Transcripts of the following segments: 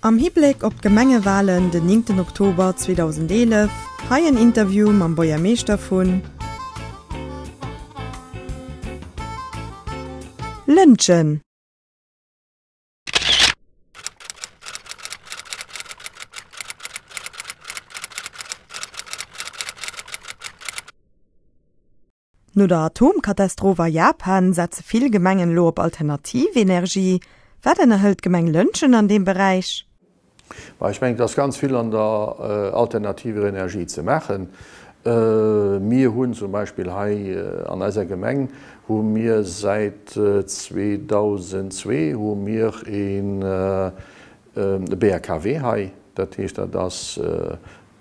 Am Hibléck op d'Gemengewalen den 9 Oktober 2011, hei en Interview mam Buergermeeschter vun Lëntgen. No der Atomkatastroph a Japan setze vill Gemengen elo op alternativ Energie. Wat ënnerhëlt d'Gemeng Lëntgen an deem Beräich? Ma ech mengen, et ass ganz vill an der alternativer Energie ze maachen. Mir hunn zum Beispill hei an eiser Gemeng hu mir säit 2002 hu mir e BHKW hei. Dat heescht, dat ass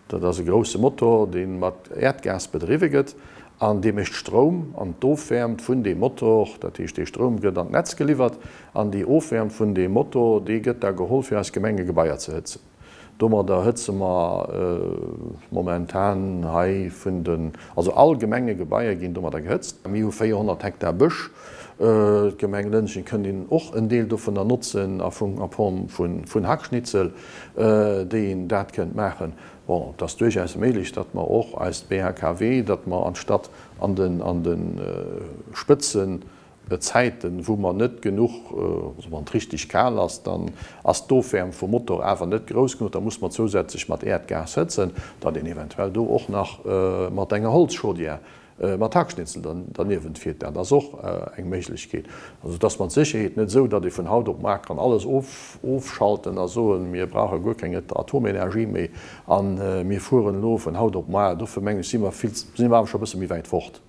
Dat ass e grousse Motor, dee mat Äerdgas bedriwwe gëtt an dee mécht Stroum an d'Ofwäermt vun deem Motor, dat heescht dee Stroum gëtt an d'Netz geliwwert an déi Ofwäermt vun deem Motor, déi gëtt da geholl fir eis Gemengegebaier ze hëtzen. Domadder hëtze mer momentan hei vun den, also all Gemengegebaier ginn domadder gehëtzt. Mir hu 400 Hektar Bësch. D'Gemeng Lëntgen kënnt een och en Deel dovunner notzen a Form vun Hackschnitzel. déi een dat kënnt maachen. Bon, et ass duerchaus méiglech, datt mer och eist BHKW, datt mer anstatt an den, an de Spëtzenzäiten, wou mer net genuch, also wann et richtig kal ass, dann ass d'Ofwäerm vum Motor awer net grouss genuch, da muss mer zousätzlech mat Äerdgas hëtzen, datt een eventuell do och nach mat enger Holzchaudière Mat Hackschnitzel derniewent fiert, dat ass och eng Méiglechkeet. Also et ass mat Sécherheet net esou, datt ee vun haut op mar kann alles ofschalten a soen, mir brauche guer keng Atomenergie méi a mir fueren elo vun haut op mar. Dofir mengen ech, si mer vill, si mer awer scho e bësse méi wäit fort.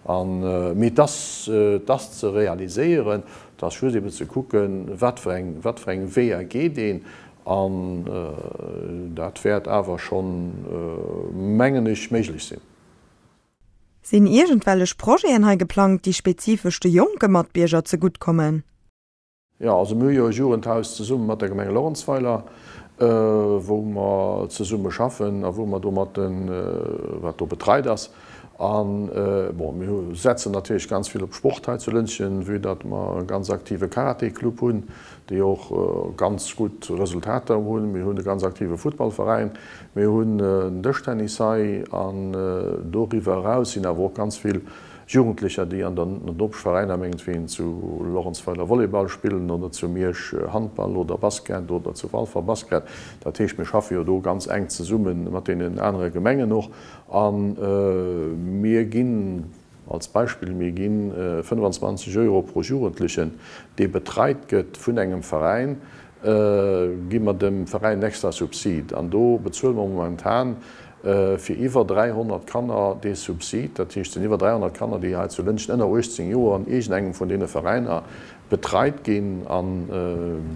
An, mee et ass, et ass ze realiséieren, et ass just eben ze kucken, wat fir eng, wat fir eng Weeër geet een. An dat wäert awer schonn, mengen ech, méiglech sinn. Sinn iergendwellech Projeten hei geplangt, déi spezifesch de jonke Matbierger zegutt kommen? Jo, also mir hu jo e Jugendhaus zesumme mat der Gemeng Lorentzweiler, wou mer zesumme schaffen a wou mer do mat de, wat do betreit ass. An, bon, mir hu setzen natierlech ganz vill op Sport hei zu Lëntgen, vue datt mer e ganz aktive Karaté-Club hunn, déi och ganz gutt Resultater hunn. Mir hunn e ganz aktive Futtballveräin, mir hunn en Dëschtennis hei an doriwwer eraus sinn awer och ganz vill Jugendlecher, déi an den Nopeschveräiner mengetween zu Lorentzweiler Volleyball spillen oder zu Miersch Handball oder Basket oder zu Walfer Basket. Dat heescht, mir schaffe jo do ganz enk zesumme mat deenen anere Gemengen och a mir ginn, Als Beispill, mir gi 25 Euro pro Jugendlechen, dee betreit gëtt vun engem Veräin, gi mer dem Veräin en extra Subsid. An do bezuele mer momentan fir iwwer 300 Kanner dee Subsid. Dat heescht, et sinn iwwer 300 Kanner, déi hei zu Lëntgen ënner 18 Joer an iergendengem vun deene Veräiner betreit ginn an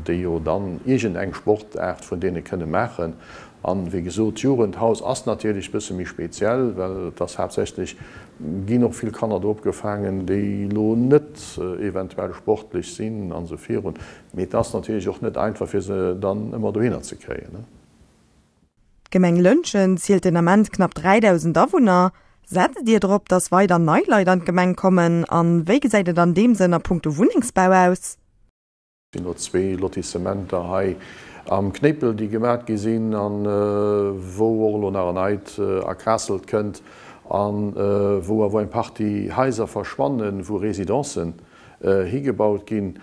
déi jo dann iergendeng Sportaart vun deene kënne maachen. An, wéi gesot, d'Jugendhaus ass natierlech e bësse méi speziell, well et ass haaptsächlech, ginn och vill Kanner do opgefaangen, déi elo net eventuell sportlech sinn an esou virun. Mee et ass natierlech och net einfach, fir se dann ëmmer dohinner ze kréien. D'Gemeng Lëntgen zielt den Ament knapp 3.000 Awunner. Setzt Dir drop, datt weider nei Leit an d'Gemeng kommen? An wéi gesäit et an deem Sënn a punkto Wunnengsbau aus? Sinn elo zwee Lotissementer hei am Knéipel, déi gemat gi sinn a wou och elo nach en neit a Kraasselt kënnt a wou awer eng Partie Haiser verschwannen, wou Residencen higebaut ginn.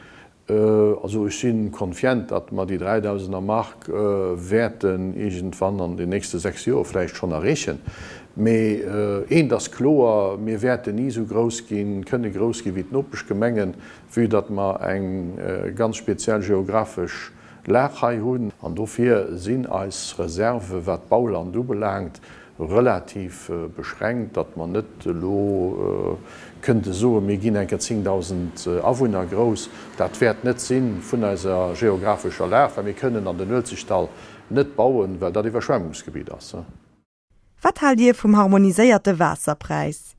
Also ech si confiant, datt mer déi 3.000 er Mark wäerten iergendwann an den nächste 6 Joer vläicht schonn erreechen. Mee eent ass kloer, Mir wäerten ni esou grouss ginn, kënne grouss ginn, wéi d'Nopeschgemengen. Vue datt mer eng ganz speziell geographesch Lag hei hunn. An dofir sinn eis Reserve wat d'Bauland ubelaangt relativ beschränkt, datt mer net elo kënnte soen, mir ginn eng Kéier 10.000 Awunner grouss. Dat wäert net si vun eiser geographescher Lag, well mir kënnen an den Uelzechtdall net bauen, well dat Iwwerschwemmungsgebitt ass. Wat haalt Dir vum harmoniséierte Waasserpräis?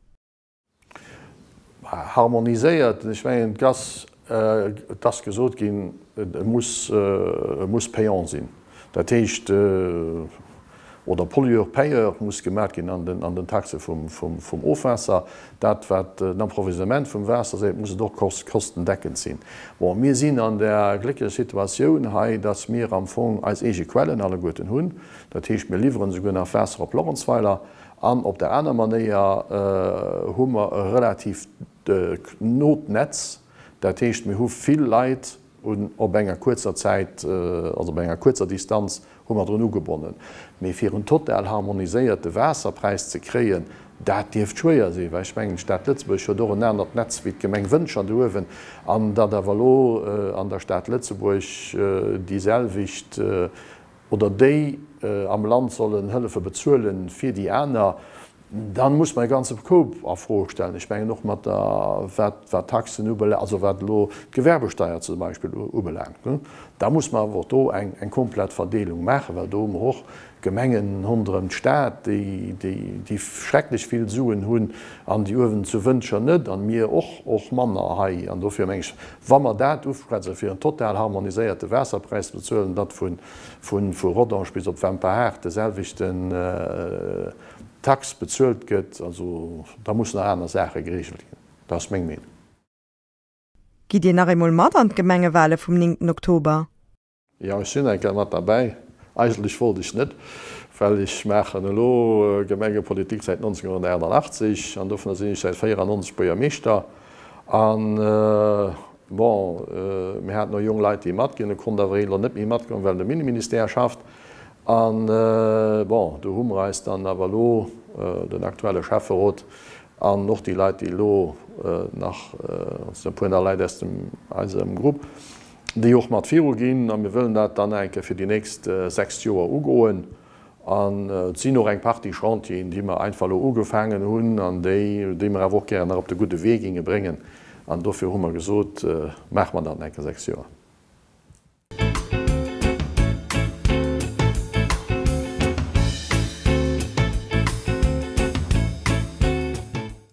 Harmoniséiert, ech mengen, et ass, et ass gesot ginn, e muss, e muss payant sinn. Dat heescht. Oder Pollueur-payeur muss gemat ginn an den, an den Taxe vum, vum, vum Ofwaasser. Dat, wat den Approvisionnement vum Waasser seet, muss et och kostendeckend sinn. Bon, mir sinn an der glécklecher Situatioun hei, dass mir am Fong eis eege Quellen alleguerten hunn. Dat heescht, mir liwweren esouguer nach Waasser op Lorentzweiler. An op der aner Manéier hu mer e relativ not Netz. Dat heescht, mir hu vill Leit un op enger kuerzer Zäit, also op enger kuerzer Distanz hu mer drun ugebonnen. Mee fir en total harmoniséierte Waasserpräis ze kréien, dat dierft schwéier sinn, well ech mengen, d'Stad Lëtzebuerg huet och en anert Netz wéi d'Gemeng Wëntger do uewen, an datt awer elo an der Stad Lëtzebuerg déi selwecht oder déi am Land sollen hëllefe bezuelen fir déi aner, dann muss mer e ganze Koup a Fro stellen. Ech mengen och mat der, wat wat d'Taxen ubelaangt, also wat elo d'Gewerbesteier zum Beispill ubelaangt, da muss mer awer och do eng eng komplett Verdeelung maachen, well do hu mer och Gemengen ronderëm d'Stad, déi déi déi schrecklech vill Suen hunn an déi uewen zu Wëntger net, an mir och och manner hei. An dofir meng ech, wa mer dat ufschwätzen, fir en total harmoniséierte Waasserpräis ze bezuelen, datt vu vu Rodange bis op Wemperhaart de selwechten Tax bezuelt gëtt, also da mussen nach aner Saache geregelt ginn. Dat ass meng Meenung. Gitt Dir nach eemol mat an d'Gemengewale vum 9 Oktober? Jo, ech sinn eng Kéier mat derbäi. Eigentlech wollt ech net, well ech maachen elo Gemengepolitik säit 1988 an dovunner sinn ech säit 94 Buergermeeschter. An, bon, mir haten och jonk Leit, déi matginn. Do konnt awer een elo net méi matgoen, well en am Inneministère schafft. An, bon, do hu mer eis dann awer elo, den aktuelle Schäfferot an och déi Leit, déi elo nach, also e puer nach Leit aus dem, eisem Grupp, déi och mat viru ginn a mir wëllen dat dann eng Kéier fir déi nächst 6 Joer ugoen. An et sinn och eng Partie Chantieren, déi mer einfach elo ugefaangen hunn an déi, déi mer awer och gären nach op de gudde Wee géinge bréngen. An dofir hu mer gesot, maache mer dat eng Kéier 6 Joer.